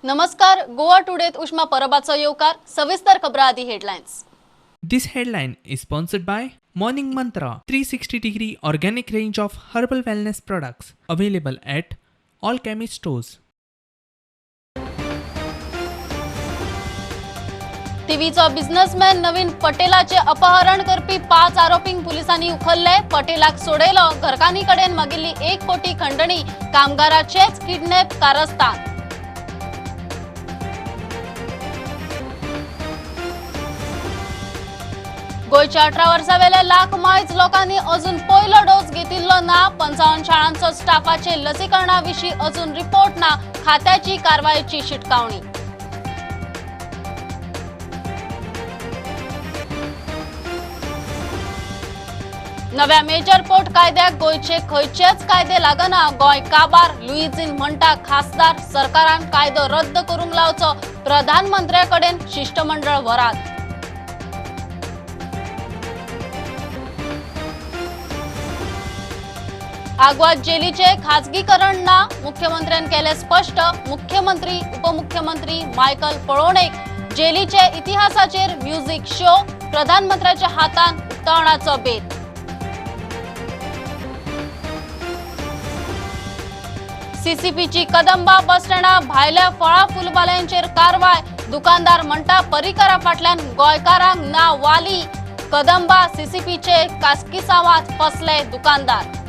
नमस्कार, गोवा टुडेत उष्मा परबाचो येवकार. सविस्तर खबरां आदी headlines. This headline is sponsored by Morning Mantra 360 degree organic range of herbal wellness products available at all chemist stores. टीव्हीचो बिझनेसमॅन नवीन पटेलाचे अपहरण करपी 5 आरोपींक पुलिसांनी उखल्ले. पटेलाक सोडयलो. घरकान्नी कडेन मागिल्ली 1 कोटी खंडणी. कामगाराचेच किडनॅप कारस्थान. गोंयच्या 18 वर्सां वेल्या लाख मायज लोकांनी अजून पयलो डोस घेतिल्लो ना. 55 शाळांचो स्टाफाचे लसीकरणा विशीं अजून रिपोर्ट ना. खात्याची कारवायेची शिटकावणी. नव्या मेजर पोर्ट कायद्याक गोंयचे खंयचेच कायदे लागना. गोंय काबार लुईझीन म्हणटा खासदार. सरकारान कायदो रद्द करूंक लावचो. प्रधानमंत्र्या कडेन शिष्टमंडळ व्हरात. आगवाद जेलीचे खाजगीकरण ना. मुख्यमंत्र्यान केले स्पष्ट. मुख्यमंत्री उपमुख्यमंत्री मायकल पळोवणेक जेलीचे इतिहासाचेर म्युझिक शो. प्रधानमंत्र्याच्या हातान उक्तावणाचो बेत. सीसीपीची कदंबा बस स्टँडा भायल्या फळा फुलबाल्यांचेर कारवाय. दुकानदार म्हणटा परिकरा फाटल्यान गोंयकारांक ना वाली. कदंबा सीसीपीचे कास्किसावात फसले दुकानदार.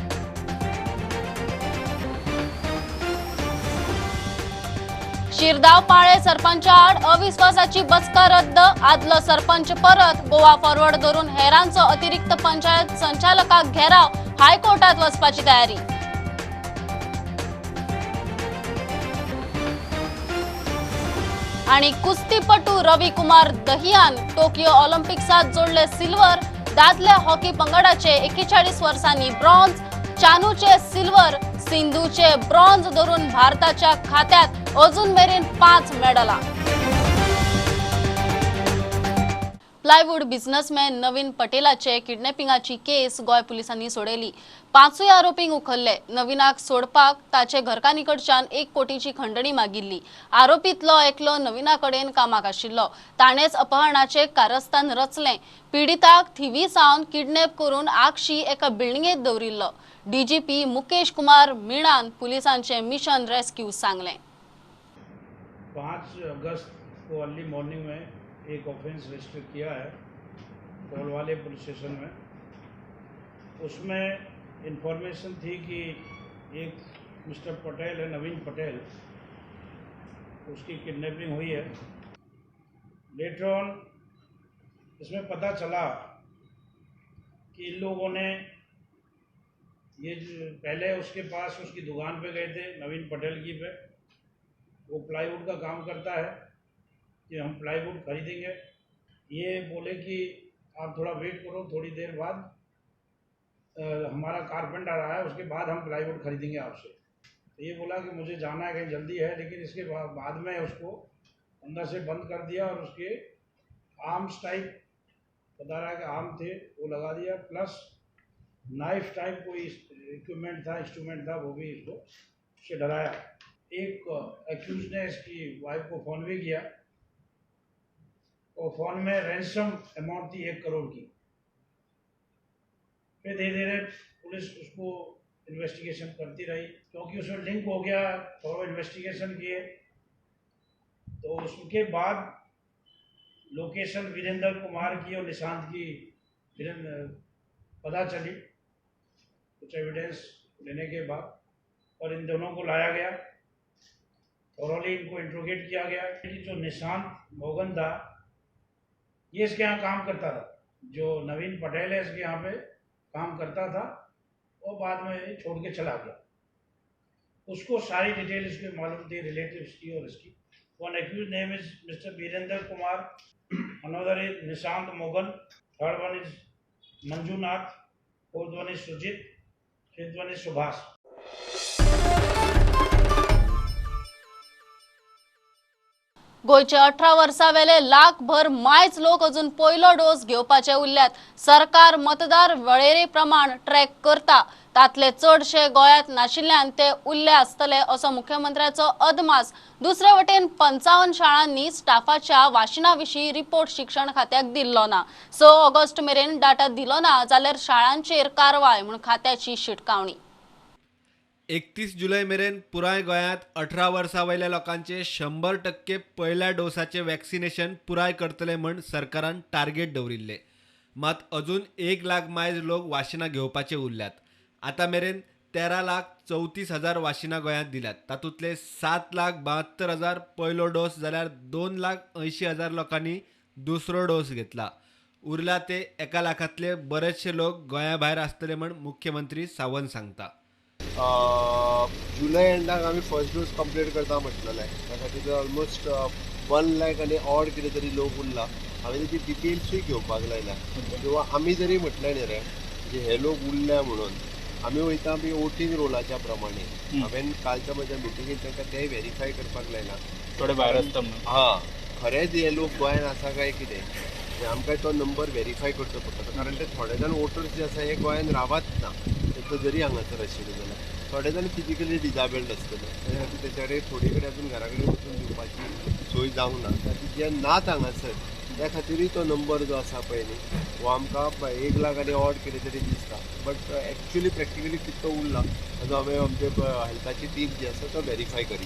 शिरदाव पाळे सरपंचा आड अविश्वासाची बसका रद्द. आदलो सरपंच परत. गोवा फॉरवर्ड धरून हेरांचो अतिरिक्त पंचायत संचालकाक घेराव. हायकोर्टात वचपाची तयारी. आणि कुस्तीपटू रवी कुमार दहियान टोकियो ऑलिम्पिक्सात जोडले सिल्वर. दादल्या हॉकी पंगडाचे 41 वर्सांनी ब्रॉन्झ. चानूचे सिल्वर, सिंधूचे ब्रॉन्झ धरून भारताच्या खात्यात अजून मेरेन 5 मेडलां. प्लायवूड बिझनेसमॅन नवीन पटेलाचे किडनॅपिंगाची केस गोंय पुलिसांनी सोडयली. 5 आरोपींक उखल्ले. नवीनाक सोडपाक ताचे घरकान्नी कडच्यान 1 कोटीची खंडणी मागिल्ली. आरोपींतलो एकलो नवीना कडेन कामाक आशिल्लो. ताणेच अपहरणाचे कारस्थान रचलें. पिडिताक थिवी सावन किडनॅप करून आगशी एका बिल्डिंगेत दवरिल्लो. डीजीपी मुकेश कुमार मीणान पुलिसांचे मिशन रेस्क्यू सांगलें. 5 अगस्त को अर्ली मॉर्निंग में एक ऑफेंस रजिस्टर किया है कोलवाले पुलिस स्टेशन में. उसमें इन्फॉर्मेशन थी कि एक मिस्टर पटेल है, नवीन पटेल, उसकी किडनैपिंग हुई है. लेटर ऑन इसमें पता चला कि इन लोगों ने ये पहले उसके पास उसकी दुकान पे गए थे, नवीन पटेल की पे. वो प्लाईवुड का काम करता है कि हम प्लाईवुड खरीदेंगे. ये बोले कि आप थोड़ा वेट करो, थोड़ी देर बाद हमारा कारपेंटर आ रहा है, उसके बाद हम प्लाईवुड खरीदेंगे आपसे. तो ये बोला कि मुझे जाना है कहीं, जल्दी है. लेकिन इसके बाद में उसको अंदर से बंद कर दिया और उसके आर्म्स टाइप बता रहा है कि आर्म थे वो लगा दिया, प्लस नाइफ टाइप कोई इक्विपमेंट था, इंस्ट्रूमेंट था, वो भी इसको उससे डराया. एक एक्यूज ने इसकी वाइफ को फ़ोन भी किया और फ़ोन में रैंसम अमाउंट थी 1 करोड़ की. फिर धीरे धीरे पुलिस उसको इन्वेस्टिगेशन करती रही, क्योंकि उसमें लिंक हो गया. थोड़ा इन्वेस्टिगेशन किए तो उसके बाद लोकेशन वीरेंद्र कुमार की और निशांत की पता चली कुछ एविडेंस लेने के बाद, और इन दोनों को लाया गया. थोरली इनको इंट्रोगेट किया गया कि जो निशांत मोगन था ये इसके यहाँ काम करता था, जो नवीन पटेल है इसके यहाँ पे काम करता था, और बाद में छोड़ के चला गया. उसको सारी डिटेल इसके मालूम थी, रिलेटिव्स की और इसकी. One accused name is mister Virendra Kumar, another is Nishant Mogan, third one is Manjunath, fourth one is Sujit, fifth one is Subhash. गोंयचे 18 वर्सां वेले लाखभर मायज लोक अजून पयलो डोस घेवपाचे उरल्यात. सरकार मतदार वळेरे प्रमाण ट्रॅक करता, तातले चडशे गोंयांत नाशिल्ल्यान ते उरले आसतले असो मुख्यमंत्र्याचो अदमास. दुसरे वटेन 55 शाळांनी स्टाफाच्या वाशिना विशीं रिपोर्ट शिक्षण खात्याक दिल्लो ना. 6 ऑगस्ट मेरेन डाटा दिलो ना जाल्यार शाळांचेर कारवाय म्हूण खात्याची शिटकावणी. 31 जुलय मेरेन पुराय गोंयांत 18 वर्सां वयल्या लोकांचे 100% पयल्या डोसाचें वॅक्सिनेशन पुराय करतले म्हूण सरकारान टार्गेट दवरिल्लें. मात अजून 1 लाख मायज लोक वाशिनां घेवपाचे उरल्यात. आतां मेरेन 13,34,000 वाशिनां गोंयांत दिल्यात. तातूंतले 7,72,000 पयलो डोस जाल्यार 2,80,000 लोकांनी दुसरो डोस घेतला. उरला ते 1 लाखांतले बरेचशे लोक गोंया भायर आसतले म्हूण मुख्यमंत्री सावंत सांगता. जुलय एंडाक आमी फर्स्ट डोस कंप्लीट करता म्हटलेलें. त्या खातीर ऑलमोस्ट 1 लाख आनी ऑड कितें तरी लोक उरला. हांवें तेची डिटेल्सूय घेवपाक लायल्या. किंवा आमी जरी म्हटलें न्ही रे म्हणजे हे लोक उरल्या म्हणून आमी वयता बी वोटींग रोलाच्या प्रमाणे. हांवें कालच्या म्हज्या मिटिंगेन तांकां तेंय व्हेरीफाय करपाक लायलां. थोडे भायर आसता म्हणून. हां, खरेंच हे लोक गोंयान आसा काय कितें, म्हणजे आमकां तो नंबर व्हेरीफाय करचो पडटा. कारण ते थोडे जाण वोटर्स जे आसा हे गोंयान रावत ना, ते जरी हांगासर आशिल्ले जाल्यार थोडे जाण फिजिकली डिजाबल्ड आसतले, त्या खातीर तेच्या कडेन थोडे कडेन अजून घरा कडेन वचून दिवपाची सोय जावंक ना. त्या खातीर जे नात हांगासर त्या खातीरूय तो नंबर जो आसा पळय न्ही हो आमकां 1 लाख आनी ऑड कितें तरी दिसता. बट एक्चुली प्रॅक्टिकली कितलो उरला ताजो हांवें आमचे हेल्थाची टीम जी आसा तो व्हेरीफाय करी.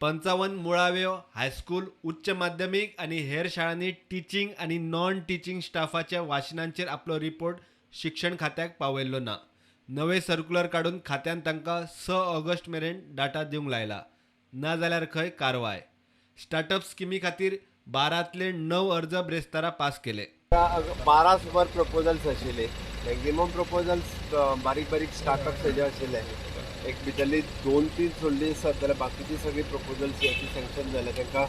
55 मुळाव्यो, हायस्कूल, उच्च माध्यमीक आनी हेर शाळांनी टिचींग आनी नॉन टिचींग स्टाफाच्या वाशिनांचेर आपलो रिपोर्ट शिक्षण खात्याक पावयल्लो ना. नवे सर्क्युलर काडून खात्यान तांकां 6 ऑगस्ट मेरेन डाटा दिवंक लायला. ना जाल्यार खंय कारवाय. स्टार्टअप स्किमी खातीर 12तले 9 अर्ज ब्रेस्तारा पास केले. 12 सुमार प्रपोजल्स आशिल्ले. मॅक्झिमम प्रपोजल्स बारीक बारीक स्टार्टअप्स हेजे आशिल्ले. एक भितरली 2-3 सोडली आसत जाल्यार बाकीची सगळी प्रपोजल्स जी सँक्शन जाल्या तांकां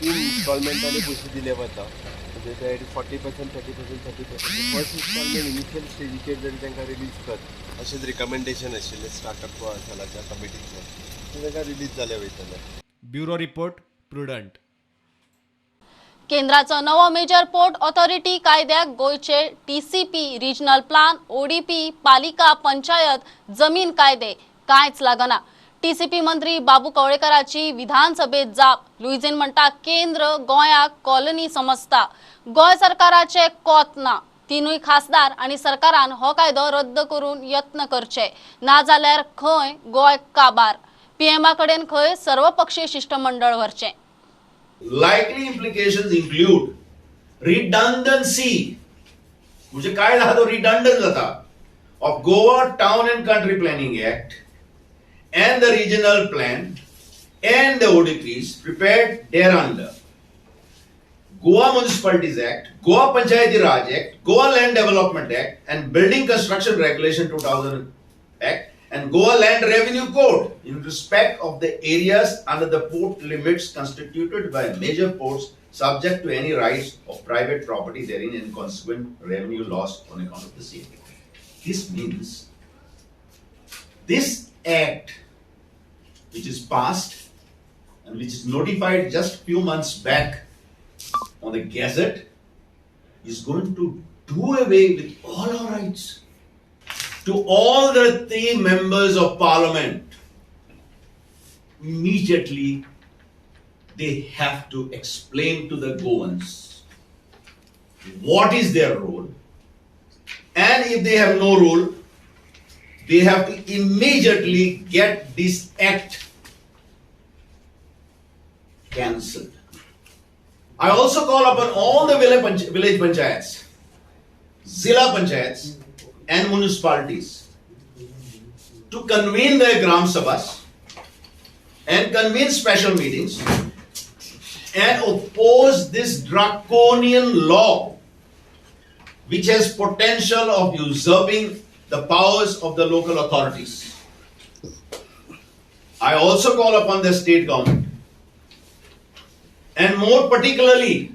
3 इन्स्टॉलमेंटांनी पयशे दिले वता. म्हणजे ते 40%, 30%, 30%. फर्स्ट इन्स्टॉलमेंट इनिशियल स्टेजीचेर जरी तांकां रिलीज कर अशेंच रिकमेंडेशन आशिल्लें स्टार्टअप सेलाच्या कमिटीचें, ते तांकां रिलीज जाले वयतले. Bureau report, Prudent. केंद्राचो नवो मेजर पोर्ट ऑथॉरिटी कायद्याक गोंयचे TCP, regional plan, ODP, पालिका, पंचायत, जमीन कायदे कांयच लागना. टीसीपी मंत्री बाबू कवळेकराची विधानसभेत जाप. लुईझीन म्हणटा केंद्र गोंयाक कॉलनी समजता, गोंय सरकाराचे कोत ना. 3 खासदार आनी सरकारान हो कायदो रद्द करून यत्न करचे, नाजाल्यार खंय गोंय काबार. पीएमा कडेन खंय सर्वपक्षीय शिष्टमंडळ व्हरचें. Likely implications include redundancy, म्हणजे काय जाता तो रिडंडंट जाता, of Goa Town and Country Planning Act and the regional plan and the ODPs prepared thereunder, Goa Municipalities Act, Goa Panchayati Raj Act, Goa Land Development Act and Building Construction Regulation 2000 Act and Goa Land Revenue Code in respect of the areas under the port limits constituted by major ports subject to any rights of private property therein and consequent revenue loss on account of the same. This means this act, which is passed and which is notified just few months back on the Gazette, is going to do away with all our rights. To all the 3 members of parliament, immediately they have to explain to the Goans what is their role, and if they have no role, they have to immediately get this act cancelled. I also call upon all the village panchayats, zilla panchayats and municipalities to convene their gram sabhas and convene special meetings and oppose this draconian law which has potential of usurping the powers of the local authorities. I also call upon the state government and more particularly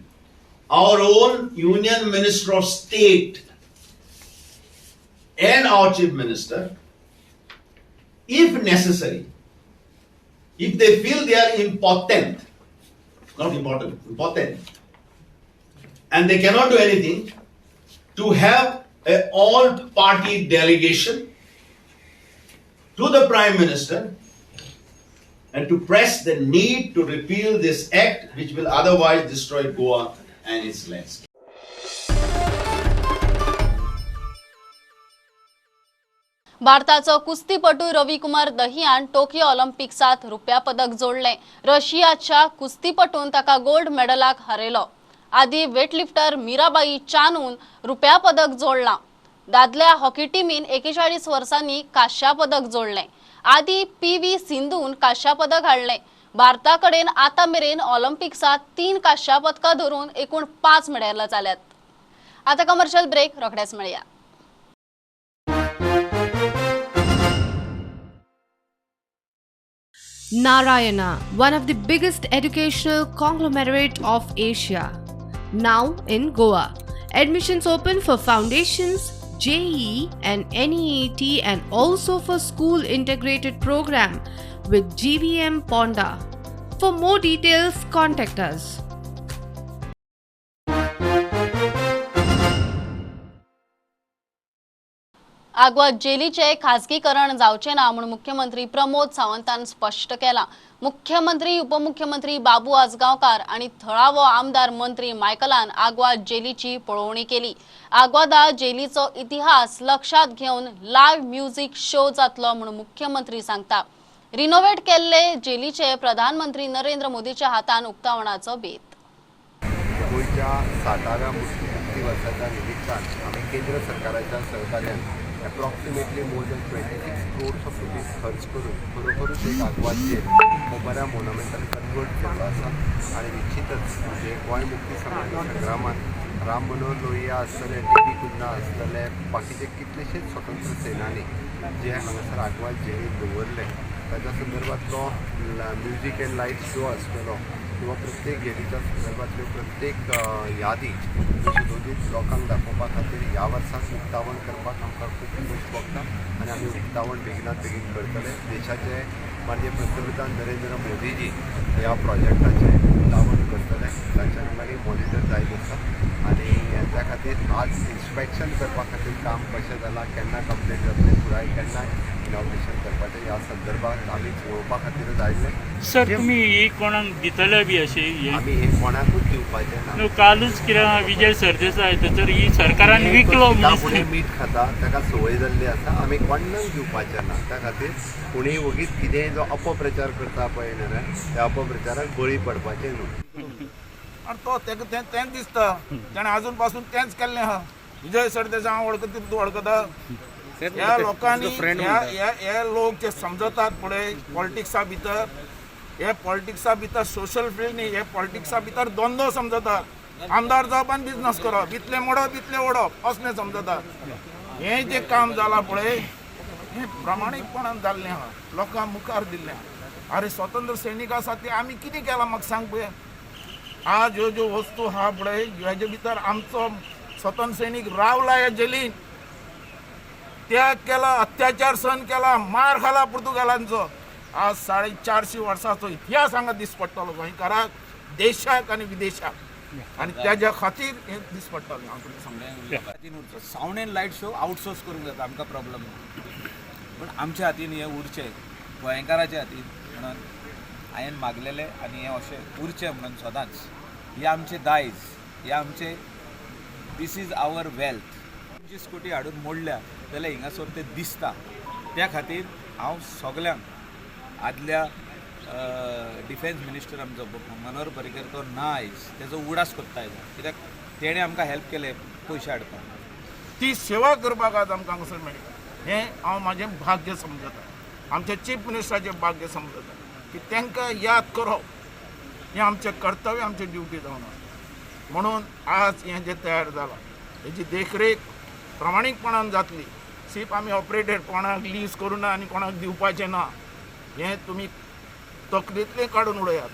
our own Union Minister of State and our Chief Minister, if necessary, if they feel they are impotent, not important, impotent, and they cannot do anything to have an all-party delegation to the Prime Minister and to press the need to repeal this act, which will otherwise destroy Goa and its landscape. भारताचो कुस्तीपटू Ravikumar Dahiyan Tokyo ऑलिम्पिक्सात रुप्या पदक जोडलें. रशियाच्या कुस्तीपटून ताका gold मेडलाक हरयलो. आदी weightlifter Mirabai चानून रुप्या पदक जोडलां. दादल्या हॉकी टिमीन 41 वर्सांनी कांश्या पदक जोडलें. आदी PV सिंधून कांश्या पदक हाडलें. भारता कडेन आतां मेरेन ऑलिम्पिक्सात 3 कांश्या पदकां धरून एकूण 5 मेडलां जाल्यात. आतां कमर्शियल ब्रेक, रोखडेच मेळया. Narayana, one of the biggest educational conglomerate of Asia, now in Goa. Admissions open for foundations, JEE and NEET, and also for school integrated program with GVM Ponda. For more details, contact us. Aguada जेलीचे खासगीकरण जावचे ना म्हणून मुख्यमंत्री प्रमोद सावंतान स्पष्ट केला. मुख्यमंत्री उपमुख्यमंत्री बाबू आजगांवकार आणि थळावो आमदार मंत्री मायकलान आग्वाद जेलीची पळोवणी केली. आग्वादा जेलीचो इतिहास लक्षात घेवन लायव्ह म्युझिक शो जातलो म्हणून मुख्यमंत्री सांगता. रिनोव्हेट केल्ले जेलीचे प्रधानमंत्री नरेंद्र मोदीच्या हातान उक्तावणाचो बेत. गोंयच्या 60व्या मुक्ती वर्साच्या निमित्तान आमी केंद्र सरकाराच्या सहकार्यान approximately more than 26 crores of rupees खर्च करून खरोखरूच एक आग्वाद जेल हो बऱ्या मोनुमेंटान कन्वर्ट केल्लो आसा. आनी निश्चितच म्हणजे गोंय मुक्ती संग्रामान राम मनोहर लोहिया आसतले, डी.पी. कुन्हा आसतले, बाकीचे कितलेशेच स्वतंत्र सेनानी जे हांगासर आग्वाद जेलीन दवरले ताच्या संदर्भांतलो म्युजीक एंड लायट शो आसतलो किंवा प्रत्येक जेलीच्या संदर्भांतल्यो प्रत्येक यादी सुदोदीत लोकांक दाखोवपा खातीर ह्या वर्साक उक्तावण करपाक आमकां खूब खोश भोगता आनी आमी उक्तावण बेगिनात बेगीन करतले. देशाचे माननीय पंतप्रधान नरेंद्र मोदीजी ह्या प्रोजेक्टाचें उक्तावण करतले. तांच्या मागीर मॉनिटर जायत आसा आनी त्या खातीर आज इन्स्पेक्शन करपा खातीर काम कशें जालां, केन्ना कंप्लीट जातलें, पुराय केन्ना इनॉग्रेशन करपाचें ह्या संदर्भात आमी पळोवपा खातीरच आयिल्ले. सर, तुमी ही कोणाक दितले बी अशें? आमी हे कोणाकूच दिवपाचें ना. कालूच कितें विजय सरदेसाय तर ही सरकारान विकलो फुडें मीठ खाता ताका संवय जाल्ली आसा. आमी कोणाक दिवपाचें ना. त्या खातीर कोणीय वगीत कितेंय जो अपप्रचार करता पळय न्हय, त्या अपप्रचाराक बळी पडपाचें न्हू. आनी तो तेका तेंच दिसता, ताणें आजून पासून तेंच केल्लें आहा. विजय सरदेसाय हांव वळखता, तूं वळखता. ह्या लोकांनी हे लोक जे समजतात फुडें पॉलिटिक्सा भितर, हे पॉलिटिक्सा भितर सोशल फील्ड न्ही, हे पॉलिटिक्सा भितर धंदो समजतात. आमदार जावप आनी बिजनस करप, इतलें मोडप इतलें ओडप असलें समजतात. हें जें काम जालां पळय हें प्रामाणीकपणान जाल्लें आहा, लोकां मुखार दिल्लें आहा. आरे स्वतंत्र सैनीक आसा ते आमी कितें केलां म्हाका सांग पळय. आज ह्यो ज्यो वस्तू आहा पळय हेजे भितर आमचो स्वतंत्र सैनीक रावला ह्या जेलीन, त्याग केला, अत्याचार सहन केला, मार खाला पुर्तुगालांचो. आज 450 वर्सांचो इतिहास हांगा दीस पडटलो गोंयकाराक, देशाक आनी विदेशाक, आनी त्याच्या खातीर हें दीस पडटलें. हांव तुमकां सांगता, sound and light show outsource करूंक जाता, आमकां प्रॉब्लम ना, पूण आमच्या हातीन हें उरचें, गोंयकाराच्या हातीन म्हणून हांवें मागलेलें आनी हें अशें उरचें म्हणून सदांच. हें आमचें दायज, हें आमचें, this is our wealth. 25 कोटी हाडून मोडल्या जाल्यार हिंगासर तें दिसता. त्या खातीर हांव सगल्यांक आदल्या डिफेन्स मिनिस्टर आमचो मनोहर पर्रीकर तो ना आयज, तेजो उडास कोत्ता आयज, कित्याक तेणें आमकां हेल्प केलें पयशे हाडपाक. ती सेवा करपाक आज आमकां हांगासर मेळटा हें हांव म्हाजें भाग्य समजता, आमच्या चीफ मिनिस्टराचें भाग्य समजता की तांकां याद करप हें आमचें कर्तव्य, आमचें ड्युटी जावन आसा. म्हणून आज हें जें तयार जालां हेजी देखरेख प्रामाणीकपणान जातली. सीप आमी ऑपरेटेड कोणाक लीज करूं ना आनी कोणाक दिवपाचें ना, हें तुमी तकलेंतलें काडून उडयात.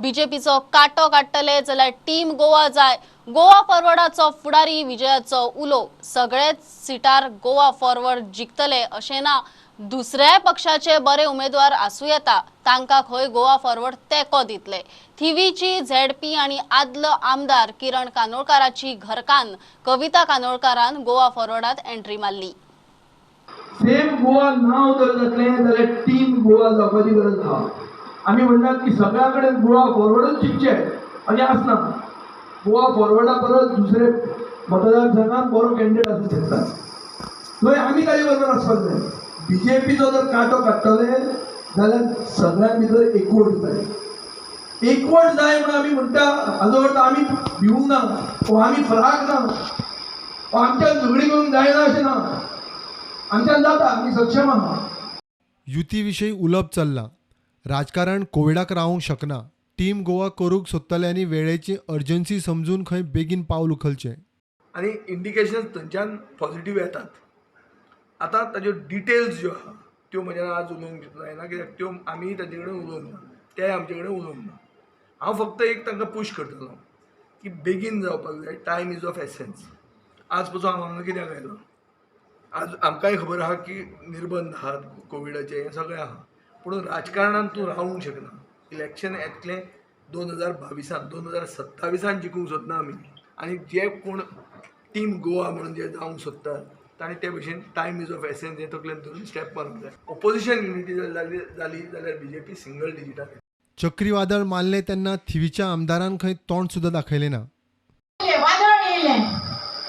बीजेपीचो कांटो काडटले जाल्यार टीम गोवा जाय. गोवा फॉरवर्डाचो फुडारी विजयाचो उलो. सगळेच सिटार गोवा फॉरवर्ड जिखतले अशें ना. दुसऱ्याय पक्षाचे बरे उमेदवार आसूं येता, तांकां खंय गोवा फॉरवर्ड तेंको दितले. थिवीची झेडपी आनी आदलो आमदार किरण कानोळकाराची घरकान्न कविता कानोळकारान गोवा फॉरवर्डात एंट्री मारली. सेम गोवा नाव जर जातलें जाल्यार टीम गोवा जावपाची गरज आहा. आमी म्हणटात की सगळ्या कडेन गोवा फॉरवर्डच जिखचें अशें आसना. गोवा फॉरवर्डा परस दुसरे मतदारसंघात बरो कॅन्डिडेट आसूं शकता, थंय आमी ताजे बरोबर आसपाक जाय. बीजेपीचो जर कांटो काडटले जाल्यार सगळ्यां भितर एकवट जाय. एकवट जाय म्हणून आमी म्हणटा. हाजो अर्थ आमी भिवूंक ना वो आमी फ्राक ना वो आमच्यान झगडी करूंक जायना अशें ना. आमच्यान जाता, आमी सक्षम आहा. युती विशीं उलोवप चल्लां. राजकारण कोविडाक रावंक शकना. टीम गोवा करूंक सोदतल्यांनी वेळेची अर्जन्सी समजून खंय बेगीन पावल उखलचें. आनी इंडिकेशन्स थंयच्यान पॉझिटीव येतात. आतां ताज्यो डिटेल्स ज्यो आहा त्यो म्हज्यान आज उलोवंक जायना, कित्याक त्यो आमी तांचे कडेन उलोवंक ना, ते आमचे कडेन उलोवंक ना. हांव फक्त एक तांकां पूश करतलो की बेगीन जावपाक जाय. Time is of essence. आज पसून हांव हांगा कित्याक आयलो, आज आमकांय खबर आहा की निर्बंध आहात कोविडाचे, हें सगळें आहा, पूण राजकारणान तूं रावूंक शकना. इलेक्शन येतलें 2022, 2027 जिखूंक सोदना आमी. आनी जे कोण टीम गोवा म्हणून जे जावंक सोदतात तांणी ते भशेन टायम is of essence हें तकलेन धरून स्टेप मारूंक जाय. ऑपोजिशन युनिटी जर जाली जाल्यार बीजेपी सिंगल डिजिटान. चक्रीवादळ मारलें तेन्ना थिवीच्या आमदारान खंय तोंड सुद्दां दाखयलें ना. वादळ येयलें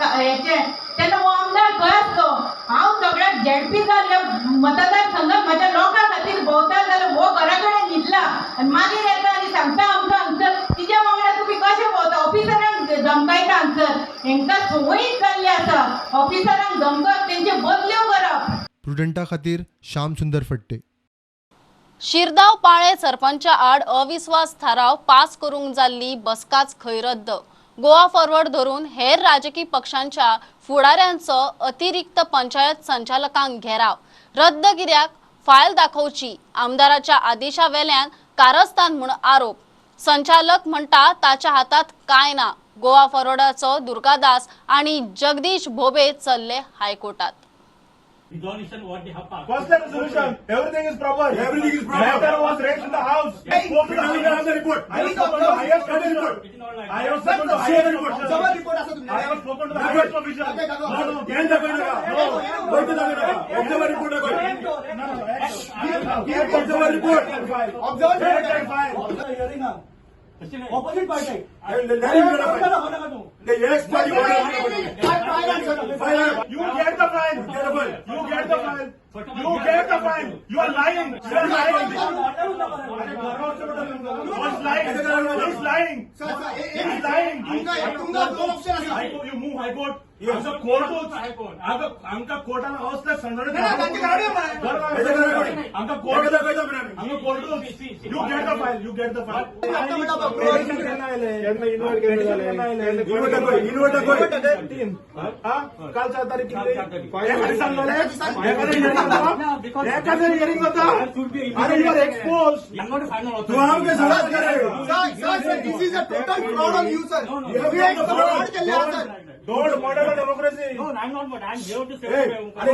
हेचें तेन्ना हो आमदार खंय आसलो? हांव सगळ्याक झेडपी जाल्ल्या मतदारसंघात म्हज्या लोकां खातीर भोंवता जाल्यार हो घरा कडेन न्हिदला आनी मागीर येता आनी सांगता आमकां हांगसर तिज्या वांगडा तुमी कशें भोंवता, ऑफिसरांक धमकायता हांगसर. हेंकां संवयच जाल्ली आसा ऑफिसरांक धमकप, तेंच्यो बदल्यो करप. प्रुडंटा खातीर श्याम सुंदर फट्टे. शिरदाव पाळे सरपंचा आड अविस्वास थाराव पास करूंक जाल्ली बसकाच खंय रद्द. गोवा फॉरवर्ड धरून हेर राजकी पक्षांच्या फुडाऱ्यांचो अतिरिक्त पंचायत संचालकांक घेराव. रद्द कित्याक फायल दाखोवची, आमदाराच्या आदेशा वेल्यान कारस्थान म्हूण आरोप. संचालक म्हणटा ताच्या हातात काय ना. गोवा फॉरवर्डाचो दुर्गादास आणि जगदीश भोबे चल्ले हायकोर्टात. What's the resolution? Everything is proper. Everything is proper. Matter was raised in the house. I spoke to the highest report. I have spoken to the highest report. I have spoken to the highest report. I have spoken to the highest official. No, no. No. Observer report. No, no. Observer report. Observer report. Opposite party. Yes, you get the file. You get the file. You get the file. You are lying. You are lying. What's lying? He's lying. He's lying. You move High Court. आमकां कोर्टान असले संदर्भ आमकां court आमकां कोर्टूच. You get the file. You get the file. काल 4 तारीख hearing जाता. अरे you are expose. Don't murder the democracy. No, I'm not murder. I'm here to save. अरे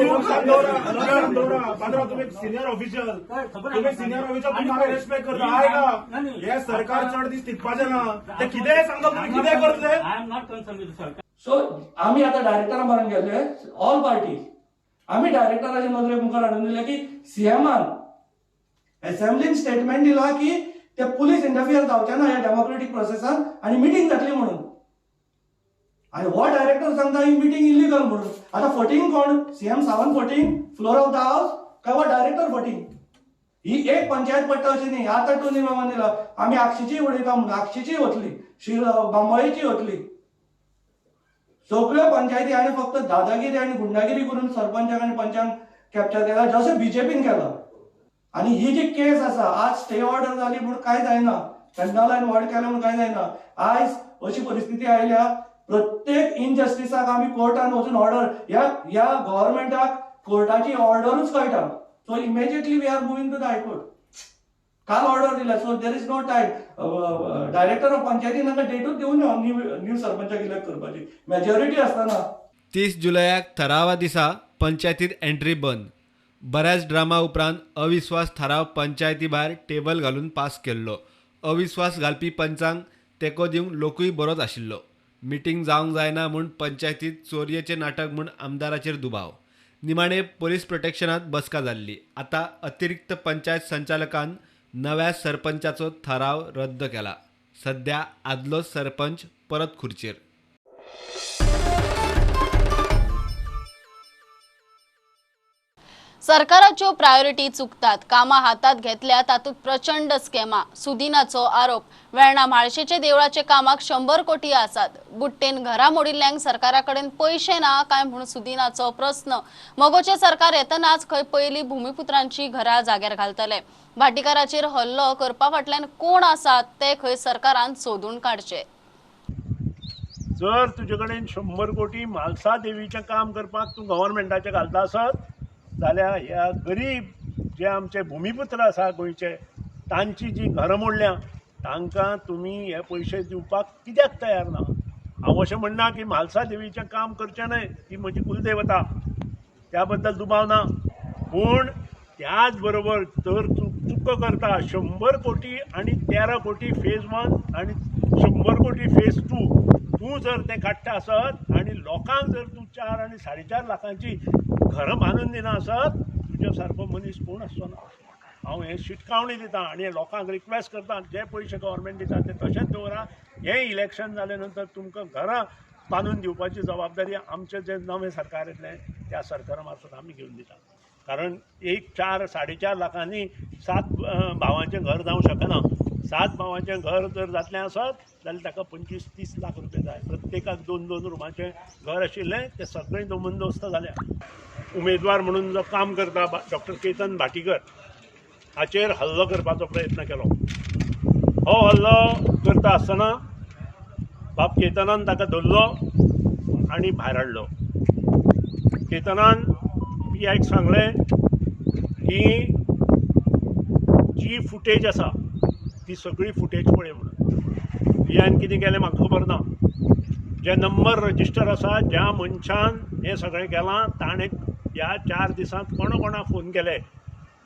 पाद्रा, तुम्ही सिनियर ऑफिशियल, तुम्ही सिनियर ऑफिसर, तुमकां रेस्पेक्ट करता. आयका हे सरकार चड दीस टिकपाचें ना. ते कितेंय सांगता, तुमी कितेंय करतले. I am not concern with सरकार. सो आमी आतां डायरेक्टरा मरण गेले ऑल पार्टीज. आमी डायरेक्टराच्या नदरे मुखार हाडून दिलें की सीएमान असेंब्लीन स्टेटमेंट दिला की ते पुलीस इंटरफियर जावचे ना ह्या डेमोक्रेटीक प्रोसेसान आनी मिटींग जातली म्हणून. आनी हो डायरेक्टर सांगता ही मिटींग इलिगल म्हणून. आतां फटींग कोण? सीएम सावंत फटींग फ्लोर ऑफ the house काय हो डायरेक्टर फटींग? ही एक पंचायत पडटा अशी न्ही. आतां टोनी मामान दिला आमी आक्षीची उडयता म्हणून. आक्षीची वतली, बांबोळेची वतली, सगळ्यो पंचायती. आनी फक्त दादागिरी आनी गुंडागिरी करून सरपंचाक आनी पंचांक कॅप्चर केला जशें बीजेपीन केला. आनी ही जी केस आसा आज स्टे ऑर्डर जाली म्हूण कांय जायना, पेंडलायन वॉर्ड केलें म्हूण कांय जायना. आयज अशी परिस्थिती आयल्या प्रत्येक इनजस्टिसाक आमी कोर्टान वचून ऑर्डर ह्या गव्हर्मेंटाक कोर्टाची ऑर्डरूच कळटा. So immediately we are moving to the high court. काल ऑर्डर दिला, so there is no time. Director of पंचायतीन तांकां डेटूच दिवून ना न्यू सरपंचाक इलेक्ट करपाची मेजॉरिटी आसतना. 30 जुलयाक थरावा दिसा पंचायतीत एंट्री बंद. बऱ्याच ड्रामा उपरांत अविस्वास थाराव पंचायती भायर टेबल घालून पास केल्लो. अविस्वास घालपी पंचांक तेंको दिवंक लोकूय बरोच आशिल्लो. मिटींग जावंक जायना म्हूण पंचायतीत चोरयेचें नाटक म्हूण आमदाराचेर दुबाव. निमाणे पोलीस प्रोटेक्शनात बसका जाल्ली. आतां अतिरिक्त पंचायत संचालकान नव्या सरपंचाचो थाराव रद्द केला. सध्या आदलो सरपंच परत खुर्चेर. सरकाराच्यो प्रायोरिटी चुकतात. कामां हातात घेतल्या तातूंत प्रचंड स्कॅमा. सुदिनाचो आरोप. वेर्णा म्हाळशेचे देवळाचे कामाक 100 कोटी आसात. बुट्टेन घरा मोडिल्ल्यांक सरकारा कडेन पयशे ना काय म्हूण सुदिनाचो प्रस्न. मगोचे सरकार येतनाच खंय पयली भूमिपुत्रांची घरा जाग्यार घालतले. भाटीकाराचेर हल्लो करपा फाटल्यान कोण आसात ते खंय सरकारान सोदून काडचे. जर तुजे कडेन 100 कोटी म्हालसा देवीचें काम करपाक तूं गव्हर्मेंटाचें घालता आसत जाल्यार ह्या गरीब जे आमचे भुमिपुत्र आसा गोंयचे तांची जी घरां मोडल्या तांकां तुमी हे पयशे दिवपाक कित्याक तयार ना? हांव अशें म्हणना की म्हालसा देवीचें काम करचें न्हय, ती म्हजी कुलदेवता, त्या बद्दल दुबाव ना. पूण त्याच बरोबर जर तूं चुको करता 100 कोटी आनी 13 कोटी फेज 1 आनी 100 कोटी फेज 2 तूं जर तें काडटा आसत आनी लोकांक जर तूं 4 आनी 4.5 लाखांची घरां बांदून दिना आसत तुज्या सारको मनीस कोण आसचो ना. हांव हें शिटकावणी दिता आनी लोकांक रिक्वेस्ट करता जे पयशे गव्हर्मेंट दिता ते तशेंच दवरा. हें इलेक्शन जाले नंतर तुमकां घरां बांदून दिवपाची जबाबदारी आमचें जें नवें सरकार येतलें त्या सरकारा मार्फत आमी घेवन दिता. कारण एक 4 4.5 लाखांनी 7 भावांचें घर जावंक शकना. 7 भावांचें घर जर जातलें आसत जाल्यार ताका 25-30 लाख रुपया जाय. प्रत्येकाक 2-2 रुमाचें घर आशिल्लें तें सगळें दोमनदोस्त जाल्या. उमेदवार म्हणून जो काम करता डॉक्टर केतन भाटीकर हाचेर हल्लो करपाचो प्रयत्न केलो. हो हल्लो करता आसतना बाब केतनान ताका धरलो आनी भायर हाडलो. केतनान पी आयक सांगलें की जी फुटेज आसा ती सगळी फुटेज पळय म्हणून. पी आयन कितें केलें म्हाका खबर ना. जे नंबर रजिस्टर आसा ज्या मनशान हें सगळें केलां ताणें ह्या 4 दिसांत कोणा कोणा फोन केले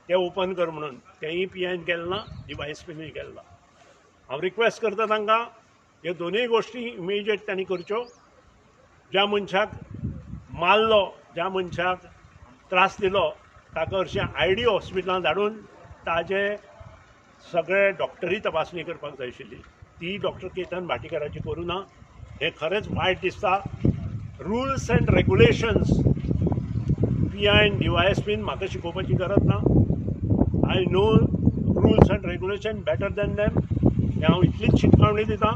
ते ओपन कर म्हणून, तेंय पी आयन केलें ना, डिवायस पीनूय केलें ना. हांव रिक्वेस्ट करता तांकां ह्यो दोनूय गोश्टी इमिजिएट तांणी करच्यो. ज्या मनशाक मारलो, ज्या मनशाक त्रास दिलो ताका हरशीं I D हॉस्पिटलांत धाडून ताजे सगळे डॉक्टरी तपासणी करपाक जाय आशिल्ली, ती डॉक्टर केतन भाटीकाराची करूं ना. हें खरेंच वायट दिसता. Rules and regulations P I आनी डीवायएसपीन म्हाका शिकोवपाची गरज ना. I know rules and regulation better than them. हें हांव इतलीच शिटकावणी दितां.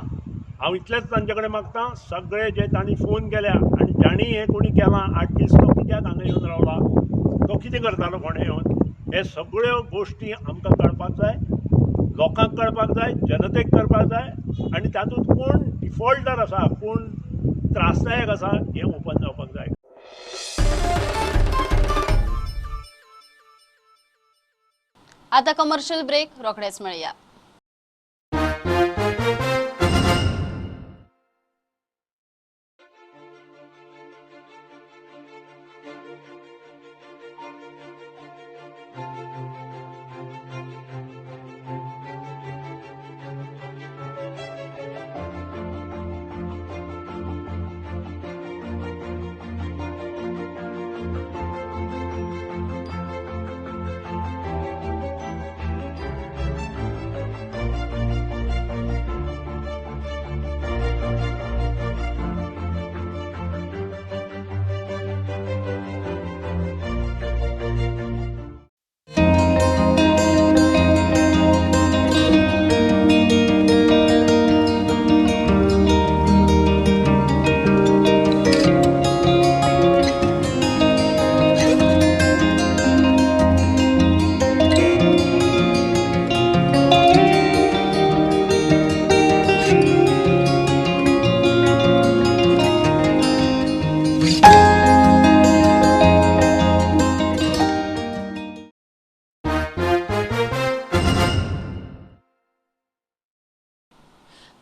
हांव इतलेंच तांचे कडेन मागता, सगळे जे तांणी फोन केल्या आनी जांणी हें कोणी केलां 8 दीस तो कित्याक हांगा येवन रावला, तो कितें करतालो कोणें येवन, हे सगळ्यो गोश्टी आमकां कळपाक जाय, लोकांक कळपाक जाय, जनतेक कळपाक जाय आनी तातूंत कोण डिफॉल्टर आसा, कोण त्रासदायक आसा हें ओपन जावपाक जाय. आता कमर्शियल ब्रेक, रोखडेच मेळया.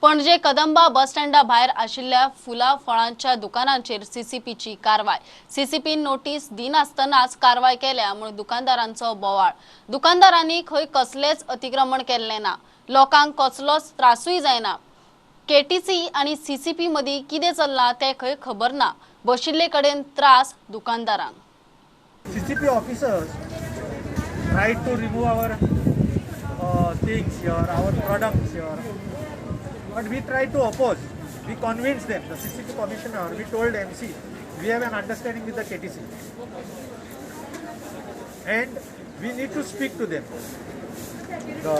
पणजे कदंबा बस स्टँडा भायर आशिल्ल्या फुलां फळांच्या दुकानांचेर सीसीपीची कारवाय. सीसीपीन नोटीस दिनासतनाच कारवाय केल्या म्हूण दुकानदारांचो बोवाळ. दुकानदारांनी खंय कसलेंच अतिक्रमण केल्लें ना, लोकांक कसलोच त्रासूय जायना. केटीसी आनी सीसीपी मदीं कितें चल्लां तें खंय खबर ना. बशिल्ले कडेन त्रास दुकानदारांक. CCP officers tried to remove our things here, our products here, but we tried to oppose. We convinced them, the CCP commissioner, we told MC, we have an understanding with the KTC and we need to speak to them. The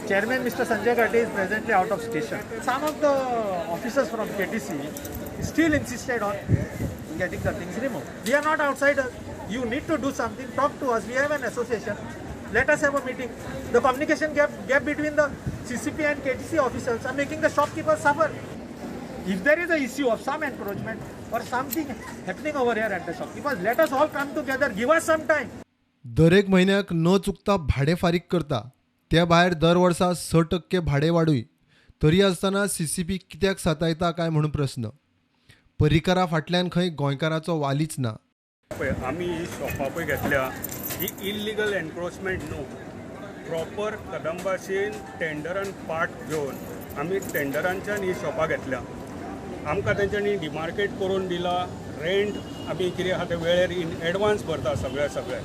chairman, Mr. Sanjay Gate, is presently out of station. Some of the officers from KTC still insisted on getting the things removed. We are not outsiders. You need to do something. Talk to us. We have an association. Let us have a meeting. The communication gap between the CCP and KTC officers are making the shopkeepers suffer. If there is an issue of some encroachment or something happening over here at the shopkeepers, let us all come together. Give us some time. दरेक म्हयन्याक न चुकता भाडें फारीक करता, त्या भायर दर वर्सा 6% भाडें वाडूय, तरी आसतना सीसीपी कित्याक सातायता काय म्हणून प्रस्न. परिकरा फाटल्यान खंय गोंयकाराचो वालीच ना. पळय आमी ही शॉपां पळय घेतल्या ही इल्लिगल एनक्रोचमेंट न्हू, प्रॉपर कदंबाशीन टेंडरान पार्ट घेवन आमी टेंडरांच्यान ही शॉपां घेतल्या. आमकां तेंच्यांनी डिमार्केट करून दिला, रेंट आमी कितें आहा तें वेळेर इन एडवान्स भरता सगळें सगळें.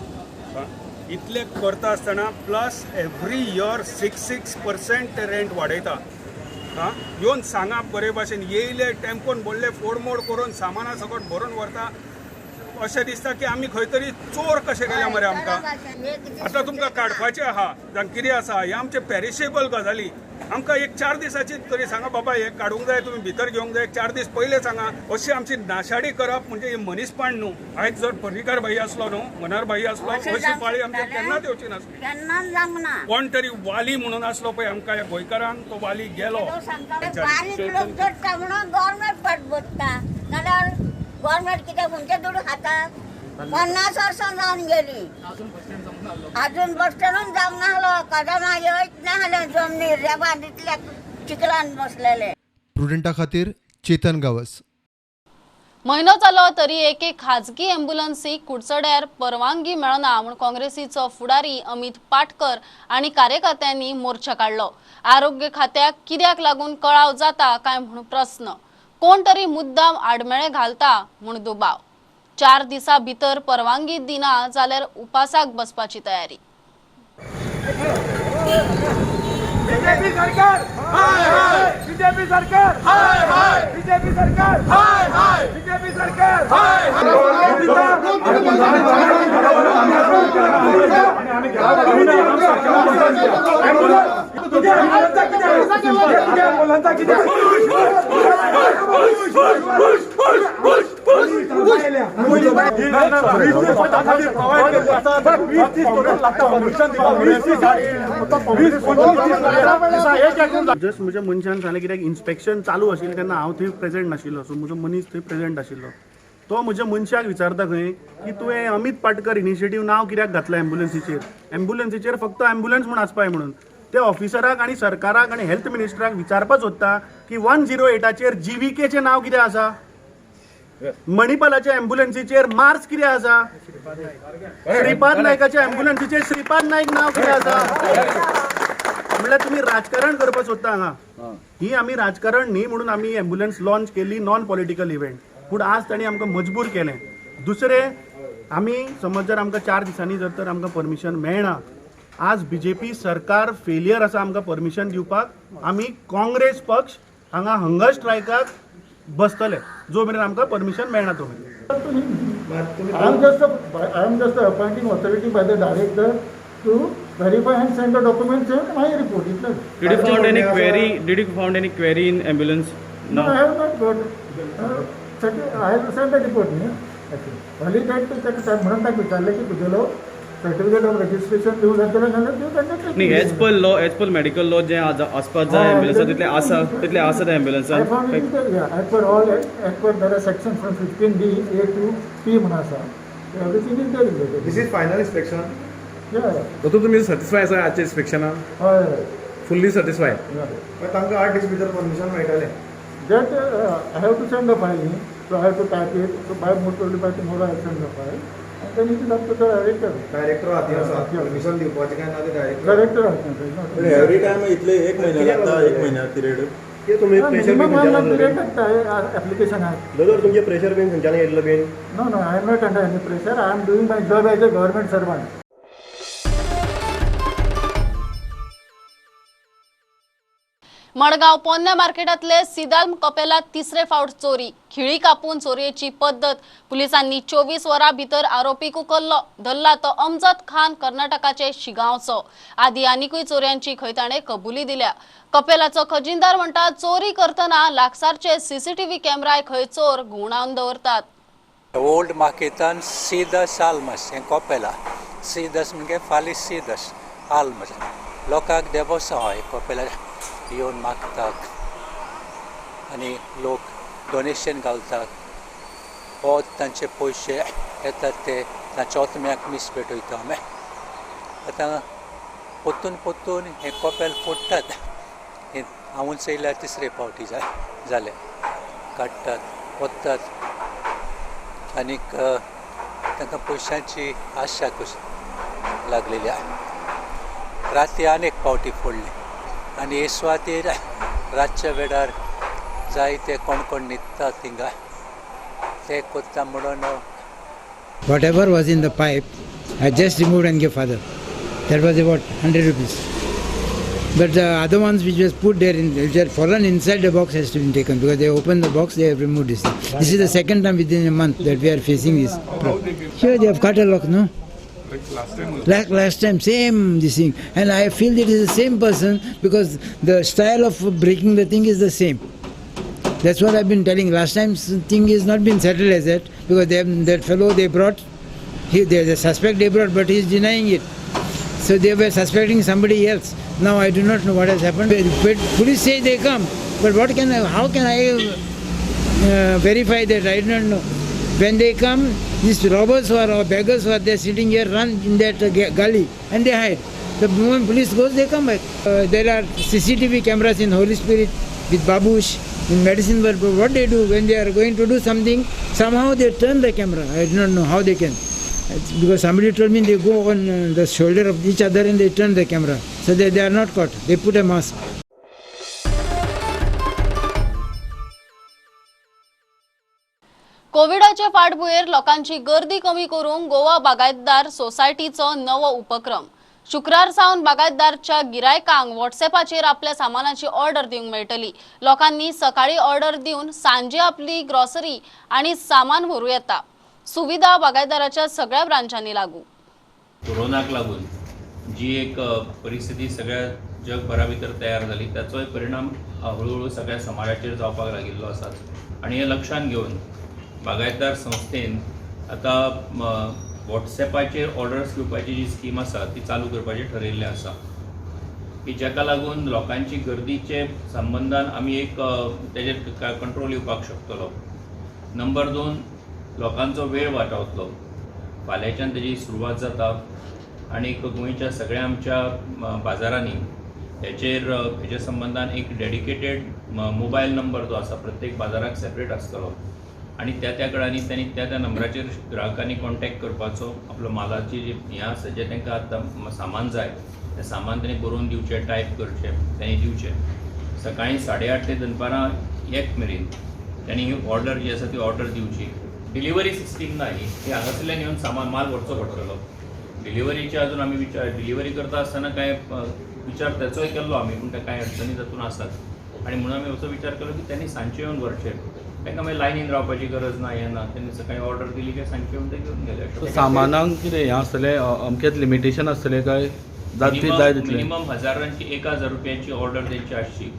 इतलें करता आसतना प्लस एवरी इयर 6-6% ते रेंट वाडयता. आं, येवन सांगा बरे भाशेन, येयले टेम्पोन भरले फोडमोड करून सामाना सकट भरून व्हरता. अशें दिसता की आमी खंय तरी चोर कशे गेल्या मरे आमकां. आतां तुमकां काडपाचें आहा जावं कितें आसा, हे आमचे पेरिशेबल गजाली. आमकां एक 4 दिसाची तरी सांगा बाबा हे काडूंक जाय, तुमी भितर घेवंक जाय, 4 दीस पयले सांगा. अशी आमची नाशाडी करप म्हणजे ही मनीसपण न्हू. आयज जर पर्रीकार भाई आसलो न्हू, मनोहर भाई आसलो, अशी पाळी आमची केन्नाच येवची नासली. कोण तरी वाली म्हणून आसलो पळय आमकां ह्या गोंयकारांक, तो वाली गेलो. गव्हर्नमेंट कित्याक खंयचे दुडू खाता? 50 वर्सां जावन गेली, अजून बस स्टँडूच जावंक नासलो. कदमा येयत नासलें जमनीर, रेबान इतल्या चिखलान बसलेले. प्रुडंटा खातीर चेतन गावस. म्हयनो जालो तरी एके खाजगी एम्ब्युलन्सीक कुडचड्यार परवानगी मेळना म्हूण काँग्रेसीचो फुडारी अमित पाटकर आनी कार्यकर्त्यांनी मोर्चा काडलो. आरोग्य खात्याक कित्याक लागून कळाव जाता काय म्हूण प्रस्न. कोण तरी मुद्दाम आडमेळे घालता म्हूण दुबाव. 4 दिसां भितर परवानगी दिना जाल्यार उपासाक बसपाची तयारी. बीजेपी सरकार हाय हाय, बीजेपी सरकार हाय हाय, बीजेपी सरकार हाय हाय, बीजेपी सरकार हाय हाय. जस्ट म्हज्या मनशान सांगलें कित्याक इन्स्पेक्शन चालू आशिल्लें तेन्ना हांव थंय प्रेजेंट नाशिल्लो, सो म्हजो मनीस थंय प्रेजेंट आशिल्लो. तो म्हज्या मनशाक विचारता खंय की तुवें अमित पाटकर इनिशिएटीव नांव कित्याक घातलां एम्बुलन्सीचेर? एम्बुलन्सीचेर फक्त एम्बुलन्स म्हूण आसपाय म्हणून. ते ऑफिसराक आनी सरकाराक आनी हेल्थ मिनिस्टराक विचारपाक सोदता की 108चेर जीव्हीकेचें नांव कितें आसा, मणिपालाच्या एम्बुलन्सीचेर मार्स कितें आसा, श्रीपाद नायकाच्या एम्बुलन्सीचेर श्रीपाद नायक नांव कितें आसा. म्हणल्यार तुमी राजकारण करपाक सोदता हांगा. ही आमी राजकारण न्ही म्हणून आमी एम्बुलन्स लॉन्च केली, नॉन पॉलिटिकल इव्हेंट. पूण आज तांणी आमकां मजबूर केलें. दुसरें, आमी समज जर आमकां 4 दिसांनी जर तर आमकां परमिशन मेळना, आज बीजेपी सरकार फेलियर आसा आमकां परमिशन दिवपाक, आमी काँग्रेस पक्ष हांगा हंगर स्ट्रायकाक बसतले जो मेरेन आमकां परमिशन मेळना तो मेरेन. I am just appointing authority by the director to verify and send the documents and my report. Did you found any query? Did you found any query in ambulance? No, I have not got. I have sent the report. Validate ताका म्हणून ताका विचारलें की तुजेलो certificate of registration दिवं जातलें जाल्यार दिवं तांकां. न्ही, as per law, as per medical law जें आसपाक जाय एम्बुलन्सा तितलें आसा, तितलें आसा त्या एम्बुलन्सान. As per all, as per there are section from 15D A to P म्हणून आसा. Everything is there related. This is final inspection. Yeah. तातूंत तुमी सॅटिस्फाय आसा आजच्या इन्स्पेक्शनान? हय हय. Fully satisfied. Yeah. तांकां 8 दीस भितर परमिशन मेळटलें. That I have to send the file, so I have to type it. So by most probably by tomorrow I will send the file. And then it is up to the director. Director हातीन आसा permission दिवपाचें काय ना ते director. Director हातीन आसा. Every time इतले एक महिना लागता, एक महिन्या पिरियड. कितें तुमी प्रेशर मिनिमम 1 month period लागता एप्लिकेशन आहा. दोतोर तुमचें प्रेशर बीन खंयच्यान येयल्लो बीन? No no, I am not under any pressure. I am doing my job as a government servant. Madgaon पोन्न्या मार्केटातले सिदाल्म कपेलात तिसरे फावट चोरी. खिळी कापून चोरयेची पद्दत. पुलिसांनी 24 वरां भितर आरोपीक उखल्लो. धरला तो अमजद खान, कर्नाटकाचे शिगांवचो. आदी आनिकूय चोरयांची खंय ताणें कबुली दिल्या. कपेलाचो खजिनदार म्हणटा चोरी करतना लागसारचे सीसीटीव्ही कॅमेराय खंय चोर घुंवडावन दवरतात. ओल्ड मार्केटान सीदस आल्मस हें कपेला. सीदस म्हणजे फालीस सीदस आल्मस. लोकांक देवोसांव हें कपेला येवन मागतात आनी लोक डोनेशन घालतात. हो तांचे पयशे येतात ते तांच्या ओतम्याक मीस भेटयता आमी. आतां पोत्तून पोत्तून हें कपेल फोडटात. हें हांवूच चयल्यार तिसरे फावटी जालें. काडटात वतात आनीक तांकां पयशांची आशा कशी लागलेली आसा. राती आनी एक फावटी फोडली आनी हे सुवातेर रातच्या वेळार जायते कोण कोण न्हिदता थिंगा ते कोत्ता म्हणून. Whatever was in the pipe, I just removed and gave father. That was about 100 rupees. But the other ones which was put there, which had fallen inside the box, has to be taken because they opened the box, they have removed this. This is the second time within a month that we are facing this problem. Here they have cut a lock, no? Like last time also. Like last time, same this thing. And I feel it is the same person because the style of breaking the thing is the same. That's what I've been telling. Last time thing is not been settled as that because they have, that fellow they brought, the suspect they brought, but he is denying it. So they were suspecting somebody else. Now I do not know what has happened. But police say they come, but what can I, how can I verify that? I do not know. When they come, these robbers who are or beggars who are there sitting here run in that gully and they hide. The moment police goes, they come back. There are CCTV cameras in Holy Spirit with Babush, in Medicine World. But what they do when they are going to do something, somehow they turn the camera. I do not know how they can. It's because somebody told me they go on the shoulder of each other and they turn the camera. So they are not caught. They put a mask. कोविडाचे फाटभुंयेर लोकांची गर्दी कमी करूंक गोवा बागायतदार सोसायटीचो नवो उपक्रम. शुक्रार सावन बागायतदारच्या गिरायकांक व्हॉट्सएपाचेर आपल्या सामानाची ऑर्डर दिवंक मेळटली. लोकांनी सकाळी ऑर्डर दिवन सांजे आपली ग्रॉसरी आनी सामान व्हरूं येता. सुविधा बागायतदाराच्या सगळ्या ब्रांचांनी लागू. कोरोनाक लागून जी एक परिस्थिती सगळ्या जगभरा भितर तयार जाली ताचोय परिणाम हळूहळू सगळ्या समाजाचेर जावपाक लागिल्लो आसा आनी हें लक्षांत घेवन बागायतदार संस्थेन आतां व्हॉट्सएपाचेर ऑर्डर्स घेवपाची जी स्कीम आसा ती चालू करपाचें ठरयिल्लें आसा की जाका लागून लोकांची गर्दीचे संबंदान आमी एक तेजेर कंट्रोल येवपाक शकतलो. नंबर 2, लोकांचो वेळ वाटावतलो. फाल्यांच्यान तेजी सुरवात जाता आनी गोंयच्या सगळ्या आमच्या बाजारांनी हेचेर हेच्या संबंदान एक डेडिकेटेड मोबायल नंबर जो आसा प्रत्येक बाजाराक सेपरेट आसतलो आनी त्या त्या कडांनी तांणी त्या त्या नंबराचेर ग्राहकांनी कॉन्टेक्ट करपाचो. आपलो मालाची जी हें आसा जें तांकां आतां सामान जाय तें सामान तांणी बरोवन दिवचें, टायप करचें, तांणी दिवचें. सकाळीं 8:30 ते दनपारां 1 मेरेन तांणी ही ऑर्डर जी आसा ती ऑर्डर दिवची. डिलिव्हरी सिस्टीम ना ही, ती हांगासरल्यान येवन सामान माल व्हरचो पडटलो. डिलिव्हरीचे अजून आमी विचार डिलिव्हरी करता आसतना कांय विचार ताचोय केल्लो आमी, पूण त्या कांय अडचणी तातूंत आसात आनी म्हणून आमी असो विचार केलो की त्यांनी सांजचे येवन व्हरचें. तांकां मागीर लायनीन रावपाची गरज ना, हें ना. त्यांनी सकाळी ऑर्डर दिली काय सांजचे येवन ते घेवन गेले. सामानांक कितें हें आसतलें, अमकेच लिमिटेशन आसतलें काय जाय तितलें? मिनिमम हजारांची 1000 रुपयांची ऑर्डर तेंची आसची.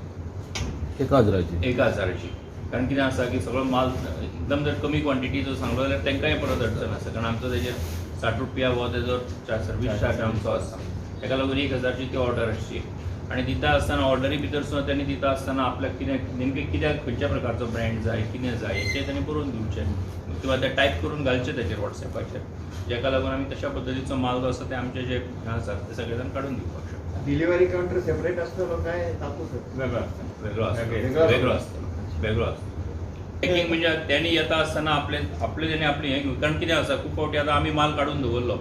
1000ची? 1000ची. कारण कितें आसा की सगळो माल एकदम जर कमी क्वॉन्टिटीचो सांगलो जाल्यार तांकांय परत अडचण आसा, कारण आमचो तेजेर 60 रुपया हो तेजो सर्वीस चार्ज आमचो आसा. ताका लागून 1000ची ती ऑर्डर आसची आनी दिता आसतना ऑर्डरी भितर सुद्दां त्यांनी दिता आसतना आपल्याक कितें नेमकें कित्याक खंयच्या प्रकारचो ब्रँड जाय, कितें जाय हेचें तांणी बरोवन दिवचें किंवा ते टायप करून घालचें ताचेर वॉट्सएपाचेर, जाका लागून आमी तशा पद्दतीचो माल जो आसा ते आमचे जे आसा ते सगळे जाण काडून दिवपाक शकता. डिलिव्हरी काउंटर सेपरेट आसतलो काय तातूंत? वेगळो आसता, वेगळो आसता, वेगळो आसता, वेगळो आसता. पॅकिंग म्हणजे त्यांनी येता आसतना आपले आपले तेणी आपले हें घेवन, कारण कितें आसा खूब फावटी आतां आमी माल काडून दवरलो,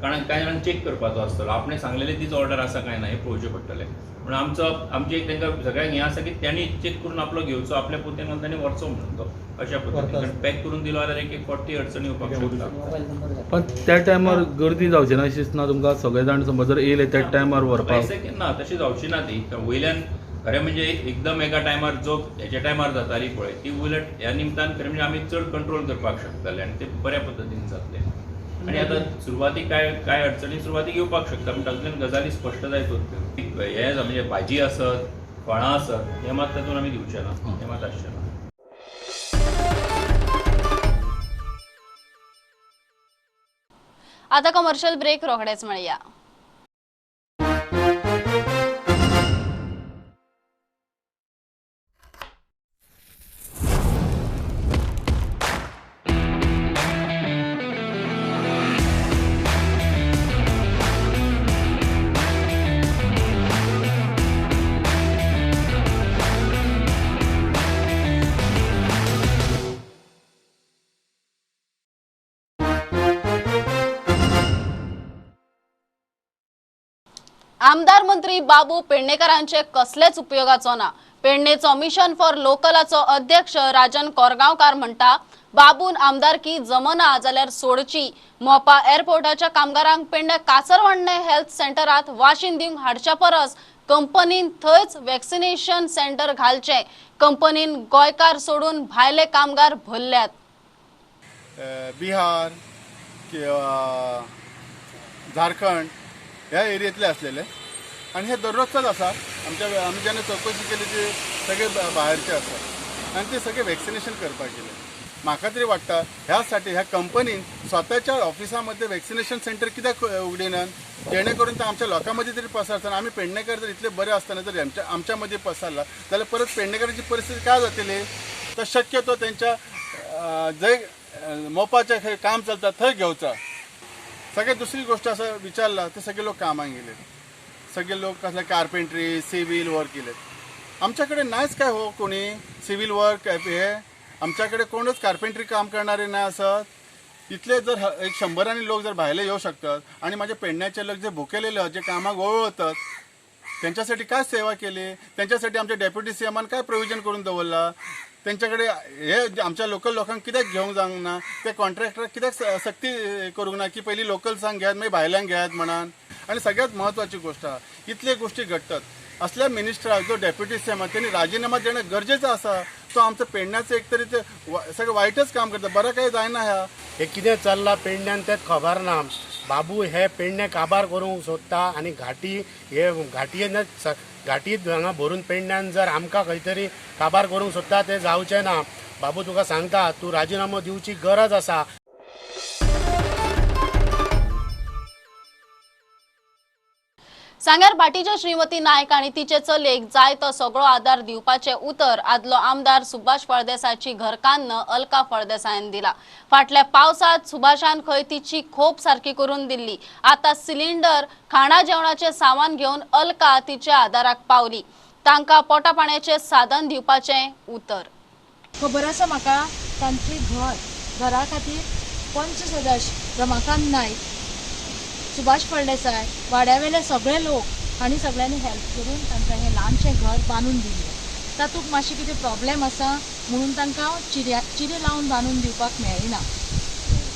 कारण कांय जाणांक चॅक करपाचो आसतलो, आपणें सांगलेली तीच ऑर्डर आसा काय ना हें पळोवचें पडटलें. म्हणून आमचो आमची एक तांकां सगळ्यांक हें आसा की त्यांनी चॅक करून आपलो घेवचो, आपल्या पुरतें घालून तांणी व्हरचो म्हणून तो अशा पद्दतीन, कारण पॅक करून दिलो जाल्यार एक एक फावटी अडचणी येवपाक शकता. पण त्या टायमार गर्दी जावची ना अशी दिसना तुमकां? सगळे जाण समज जर येयले त्या टायमार व्हरपाक ना तशी जावची ना ती. वयल्यान खरें म्हणजे एकदम एका टायमार जो हेच्या टायमार जाताली पळय ती उलट ह्या निमतान खरें म्हणजे आमी चड कंट्रोल करपाक शकतले आनी ते बऱ्या पद्दतीन जातले. आनी आतां सुरवातीक काय काय अडचणी सुरवातीक येवपाक शकता, पूण तातूंतल्यान गजाली स्पश्ट जायत वतल्यो. हें म्हणजे भाजी आसत, फळां आसत, हें मात तातूंत आमी दिवचें ना, हें मात आसचें ना. आतां कमर्शियल ब्रेक, रोखडेच मेळया. आमदार मंत्री बाबू पेडणेकरांचे कसलेच उपयोगाचो ना. पेडणेचो मिशन फॉर लोकलाचो अध्यक्ष राजन कोरगांवकार म्हणटा, बाबून आमदारकी जमना जाल्यार सोडची. मोपा एअरपोर्टाच्या कामगारांक पेडणे कासरवाडणे हेल्थ सेंटरात वाशीन दिवंक हाडच्या परस कंपनीन थंयच वॅक्सिनेशन सेंटर घालचें. कंपनीन गोंयकार सोडून भायले कामगार भरल्यात. बिहार किंवा झारखंड ह्या एरियेंतले आसलेले आनी हे दररोजच आसा. आमच्या आमी जेन्ना चवकशी केली ती सगळे भायरचे आसा आनी ते सगळे वॅक्सिनेशन करपाक गेले. म्हाका तरी वाटता ह्या साठी ह्या कंपनीन स्वताच्या ऑफिसामध्ये वॅक्सिनेशन सेंटर कित्याक उगडिनात, जेणे करून ते आमच्या लोकां मदीं तरी पसरतना. आमी पेडणेकर जर इतले बरे आसतना जर आमच्या मदीं पसरला जाल्यार परत पेडणेकरांची परिस्थिती काय जातली. तर शक्यतो तेंच्या जंय मोपाचें खंय काम चलता थंय घेवचा. सगळे दुसरी गोष्ट असं विचारला ते सगळे लोक कामाक गेले, सगळे लोक कसले कार्पेंट्री सिव्हिल वर्क गेले. आमच्याकडे नाहीच काय हो कोणी सिव्हिल वर्क हे, आमच्याकडे कोणच कार्पेंट्री काम करणारे नाही असत. इतले जर एक 100 लोक जर भायले येऊ शकतात आणि माझ्या पेडण्याचे लोक जे भुकेलेले जे कामाक वळवतात त्यांच्यासाठी काय सेवा केली, त्यांच्यासाठी आमच्या डेप्युटी सी एमान काय प्रोविजन करून दवरला, त्यांच्याकडे हे आमच्या लोकल लोकांक कित्याक घेवंक जावंक ना, ते कॉन्ट्रॅक्टराक कित्याक सक्ती करूंक ना की पयलीं लोकल्सांक घेयात मागीर भायल्यांक घेयात म्हणान. आनी सगळ्यात म्हत्वाची गोश्ट आहा, इतले गोश्टी घडटात असल्या मिनिस्टराक जो डेप्युटी सी एम आहा तेणी राजिनामा देणें गरजेचो आसा. तो आमचो पेडण्याचो एक तरी ते सगळें वायटच काम करता, बरें कांय जायना. ह्या हें कितें चल्लां पेडण्यान तेंच खबर ना. बाबू हे पेडणे काबार करूंक सोदता आनी घाटी हे घाटयेन घाटीत हांगा भरून पेडण्यान जर आमकां खंय तरी काबार करूंक सोदता तें जावचें ना. बाबू तुका सांगता, तूं राजिनामो दिवची गरज आसा. सांग्यार भाटीच्या श्रीमती नायक आनी तिचे चलयेक जाय तो सगळो आदार दिवपाचें उतर आदलो आमदार सुभाष फळदेसायची घरकान्न अलका फळदेसायान दिला. फाटल्या पावसांत सुभाषान खंय तिची खोप सारकी करून दिल्ली. आतां सिलिंडर, खाणा जेवणाचें सामान घेवन अलका तिच्या आदाराक पावली. तांकां पोटा पाण्याचें साधन दिवपाचें उतर. खबर आसा म्हाका तांची घर घरा खातीर पंच सदस्य रमाकांत नायक, सुभाष फळदेसाय, वाड्यावेले सगळे लोक हांणी सगळ्यांनी हेल्प करून तांकां हें ल्हानशें घर बांदून दिल्लें. तातूंत मातशें कितें प्रॉब्लेम आसा म्हणून तांकां चिरे लावन बांदून दिवपाक मेळ्ळी ना.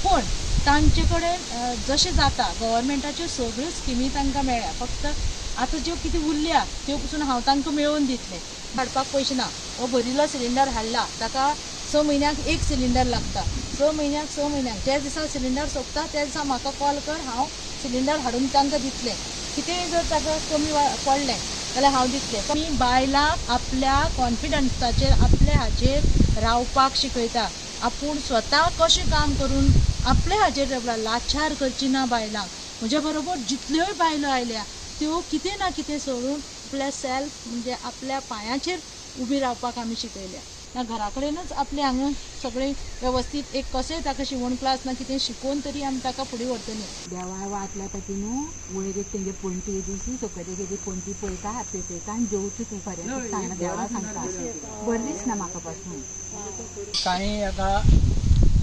पूण तांचे कडेन जशें जाता गव्हर्मेंटाच्यो सगळ्यो स्किमी तांकां मेळ्ळ्या. फक्त आतां ज्यो कितें उरल्या त्यो पसून हांव तांकां मेळोवन दितलें. हाडपाक पयशे ना. हो भरिल्लो सिलिंडर हाडला ताका 6 म्हयन्याक एक सिलिंडर लागता. 6 म्हयन्याक 6 म्हयन्याक ज्या दिसा सिलिंडर सोंपता त्या दिसा म्हाका कॉल कर, हांव सिलिंडर हाडून तांकां दितलें. कितेंय जर ताका कमी पडलें जाल्यार हांव दितलें. आमी बायलांक आपल्या कॉन्फिडन्साचेर आपल्या हाचेर रावपाक शिकयता. आपूण स्वता कशें काम करून आपल्या हाचेर लाचार करची ना बायलांक. म्हज्या बरोबर जितल्योय बायलो आयल्या त्यो कितें ना कितें सोडून आपल्या सेल्फ म्हणजे आपल्या पांयाचेर उबी रावपाक आमी शिकयल्या. ना घरा कडेनच आपले हांगा सगळें वेवस्थीत एक कशेंय ताका शिवण क्लास ना कितें शिकोवन तरी आमी ताका फुडें व्हरतलीं. देवा वाटला ताची न्हू वयर एक तेंगे पणटी दिसली सकयल एक पणटी पळयता हात पेटयता आनी जेवचो तूं फाल्यां सांगना देवा सांगता बरें दिसना म्हाका पासून. कांय एका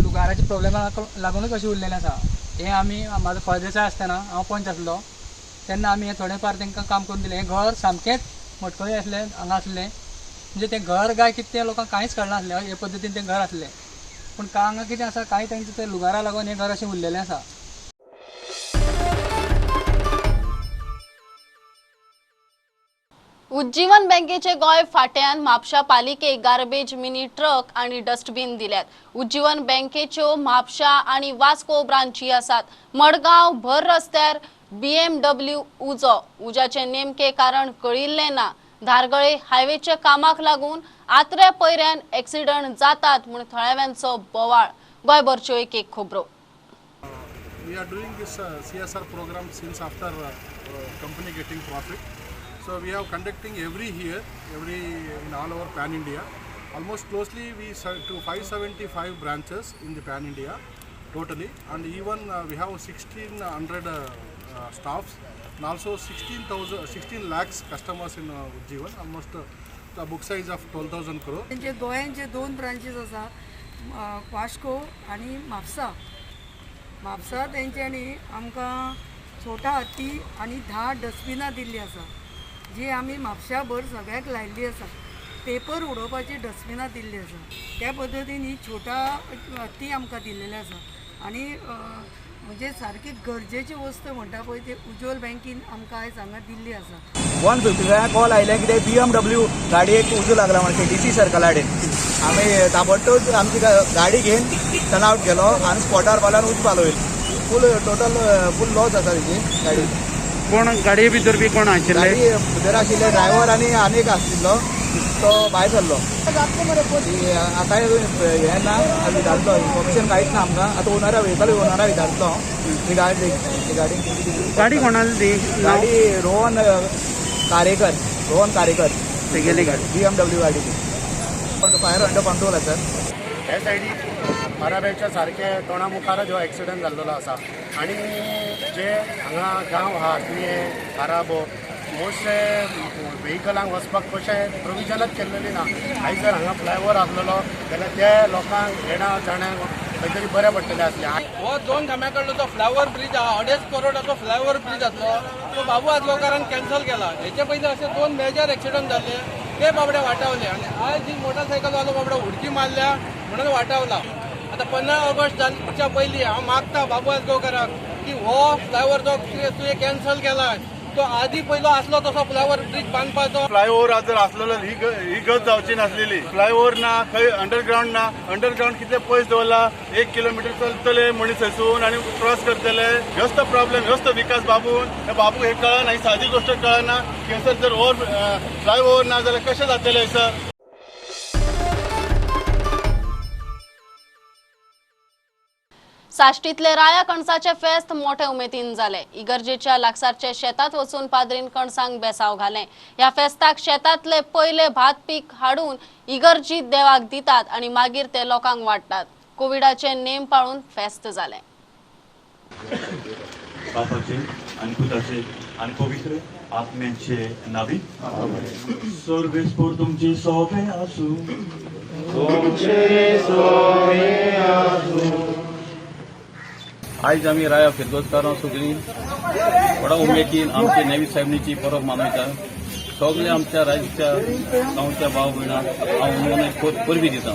लुगाराच्या प्रोब्लेमाक लागूनच अशें उरलेलें आसा. हें आमी म्हाजो फळदेसाय आसतना हांव पंच आसलो तेन्ना आमी हें थोडें फार तांकां काम करून दिलें. हें घर सामकेंच मटकळें आसलें हांगा आसलें, म्हणजे तें घर काय कितें तें लोकांक कांयच कळनासलें, हे पद्दतीन तें घर आसलें. पूण हांगा कितें आसा कांय तांचें तें लुगारा लागून हें घर अशें उरलेलें आसा. उज्जीवन बँकेचे गोंय फाट्यान म्हापशा पालिकेक गार्बेज मिनी ट्रक आनी डस्टबीन दिल्यात. उज्जीवन बँकेच्यो म्हापशा आनी वास्को ब्रांची आसात. मडगांव भर रस्त्यार BMW उजो, उज्याचें नेमकें कारण कळिल्लें ना. धारगळे हायवेच्या कामाक लागून आत्र्या पयऱ्यान एक्सिडंट जातात म्हूण थळाव्यांचो बोवाळ. गोंयभरच्यो एक एक खबरो. We are doing this CSR program since after company getting profit. So we are conducting every year, every in all over Pan India. Almost closely we to 575 branches in the Pan India totally, and even we have 1600 staffs and also 16 lakhs customers in Ujjivan. Almost the book size of 12,000 crore. जे गोंयांचे दोन branches आसा, वास्को आनी म्हापसा. म्हापसा तेंच्यांनी आमकां छोटा हत्ती आनी 10 डस्टबिनां दिल्ली आसा, जी आमी म्हापशा भर सगळ्याक लायिल्ली आसा. पेपर उडोवपाची डस्टबिनां दिल्ली आसा. त्या पद्दतीन ही छोटा हत्ती आमकां दिल्लेली आसा. आनी म्हणजे सारकी गरजेची वस्तू म्हणटा पळय ती उज्ज्वल बँकेन आमकां आयज हांगा दिल्ली आसा. 155 कॉल आयलें कितें BMW गाडयेक उजो लागला म्हणून KTC सर्कला कडेन. आमी ताबडतोब आमची गाडी घेवन टर्न आवट केलो आनी स्पॉटार पावल्यार उजो पालयलो. फूल टोटल फूल लॉस आसा तेजी गाडी. कोण गाडये भितर बी कोण आशिल्ले? गाडी भितर आशिल्ले ड्रायव्हर आनी आनी एक आशिल्लो तो भायर सरलो. आतां हें ना विचारतलो, इन्फॉर्मेशन कांयच ना आमकां. आतां ओनरा व्हेकल ओनरा विचारतलो रिगार्डींग गाडी कोणाली ती? गाडी रोहन कारेकर, रोहन कारेकर तेगेली गाडी BMW गाडी. फायर अंडर कंट्रोल आसा. हे सायडीक बाराब्याच्या सारके तोंडा मुखारच हो एक्सिडंट जाल्लो आसा. आनी जे हांगा गांव आहा तुयें बाराबो मोस्टले व्हेकलांक वचपाक कशें प्रोविजनच केल्लेली ना. आयज जर हांगा फ्लायओवर आसलेलो जाल्यार त्या लोकांक येणा जाण्यांक खंय तरी बरें पडटलें आसलें. हो दोन खांब्या कडलो जो फ्लायओवर ब्रीज आहा, 2.5 करोडाचो फ्लायओवर ब्रीज आसलो तो बाबू आजगांवकारान कॅन्सल केला. हेचे पयलीं अशे 2 मेजर एक्सिडंट जाल्ले ते बाबडे वाटावले आनी आयज ही मोटरसायकलवालो बाबडो उडकी मारल्या म्हणून वाटावला. आतां 15 ऑगस्ट जावच्या पयलीं हांव मागता बाबू आजगांवकाराक की हो फ्लायओवर जो तुवें कॅन्सल केला तो आदी पयलो आसलो तसो फ्लायओवर ब्रीज बांदपाचो. फ्लायओवर आज जर आसलेलो ही गत जावची नासलेली. फ्लायओवर ना, खंय अंडरग्रावंड ना. अंडरग्रावंड कितले पयस दवरला, 1 किलोमिटर चलतले मनीस थंयसून आनी क्रॉस करतले. ह्योच तो प्रॉब्लेम, ह्योच तो विकास बाबून ह्या बाबूक हे कळना, ही सादी गोश्ट कळना की हयसर जर ओवर फ्लायओवर ना जाल्यार कशें जातलें हयसर. साश्टीतले राया कणसाचे फेस्त मोठे उमेदीन जाले. इगर्जेच्या लागसारच्या शेतात वचून पाद्रीन कणसांक बेसाव घाले. ह्या फेस्ताक शेतांतले पयले भात पीक हाडून इगर्जीत देवाक दितात आनी मागीर ते लोकांक वांट्टात. कोविडाचे नेम पाळून फेस्त जाले. बापाचे आनी पुताचे आनी पवित्र आत्म्याचे नावी सर्वेस्पोर तुमची सोबे आसूं, तुमचे सोबे आसूं. आयज आमी राया फिरगोजकारां सगळीं व्हडा उमेदीन आमचे नेवी सायबणीची परब मनयता. सगळे आमच्या रायच्या गांवच्या भाव भयणांक हांव उमेद परबी दिता.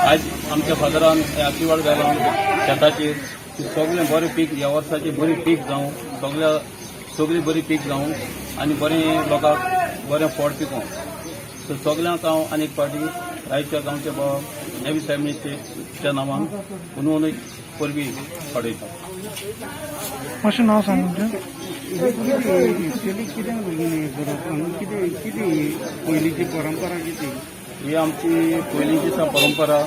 आयज आमच्या फादरान आशिर्वाद घाला शेताचेर की सगळें बरें पीक ह्या वर्साचें बरें पीक जावं, सगळ्या सगळीं बरी पीक जावं आनी बरें लोकांक बरें फळ पिकोवं. सो सगळ्यांक हांव आनी एक फावटी रायच्या गांवच्या भाव नेवी सायबणीच्या नांवान पुनून परबी वाडयता. मातशें नांव सांग तुमचें. कितें कितें पयलींची परंपरा कितें? ही आमची पयलींची परंपरा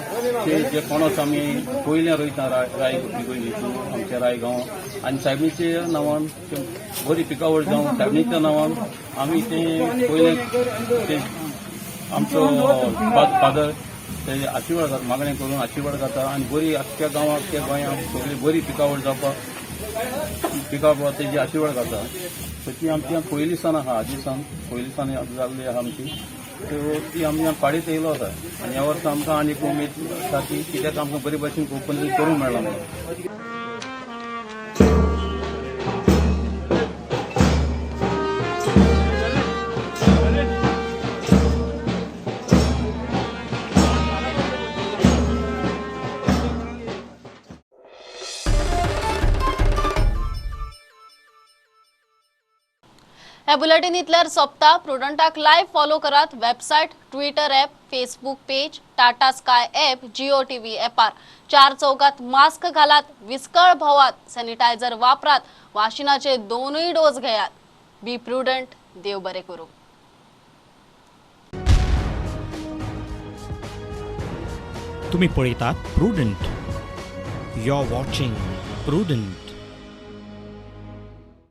की जे कोणस आमी पयलें रोयता राय पयलींची आमच्या राय गांव आनी सायबणीच्या नांवान बरी पिकावळ जावं, सायबणीच्या नांवान आमी तें पयलें तें आमचो फादर ते आशिर्वाद जाता, मागणें करून आशिर्वाद जाता आनी बरी आख्ख्या गांवाक, आख्ख्या गोंयांक सगळी बरी पिकावळ जावपाक, पिकावळ तेजी आशिर्वाद जाता. सो ती आमची पयलीं सावन आहा, आजी सावन पयलीं सावन जाल्ली आहा आमची. सो ती आमी पाळीत येयलो आसा आनी ह्या वर्सा आमकां आनी एक उमेद आसा की कित्याक आमकां बरे भशेन ओपन करूंक मेळ्ळां म्हणून. ह्या बुलेटिन इतल्यार सोंपता. प्रुडंटाक लायव्ह फॉलो करात website, Twitter app, Facebook page, Tata Sky app, Jio TV ॲपार. चार चौकात मास्क घालात, विस्कळ भोवात, सॅनिटायझर वापरात, वाशिनाचे दोनूय डोस घेयात. बी प्रुडंट. देव बरें करूं. तुम्ही पळयतात Prudent. You are watching Prudent.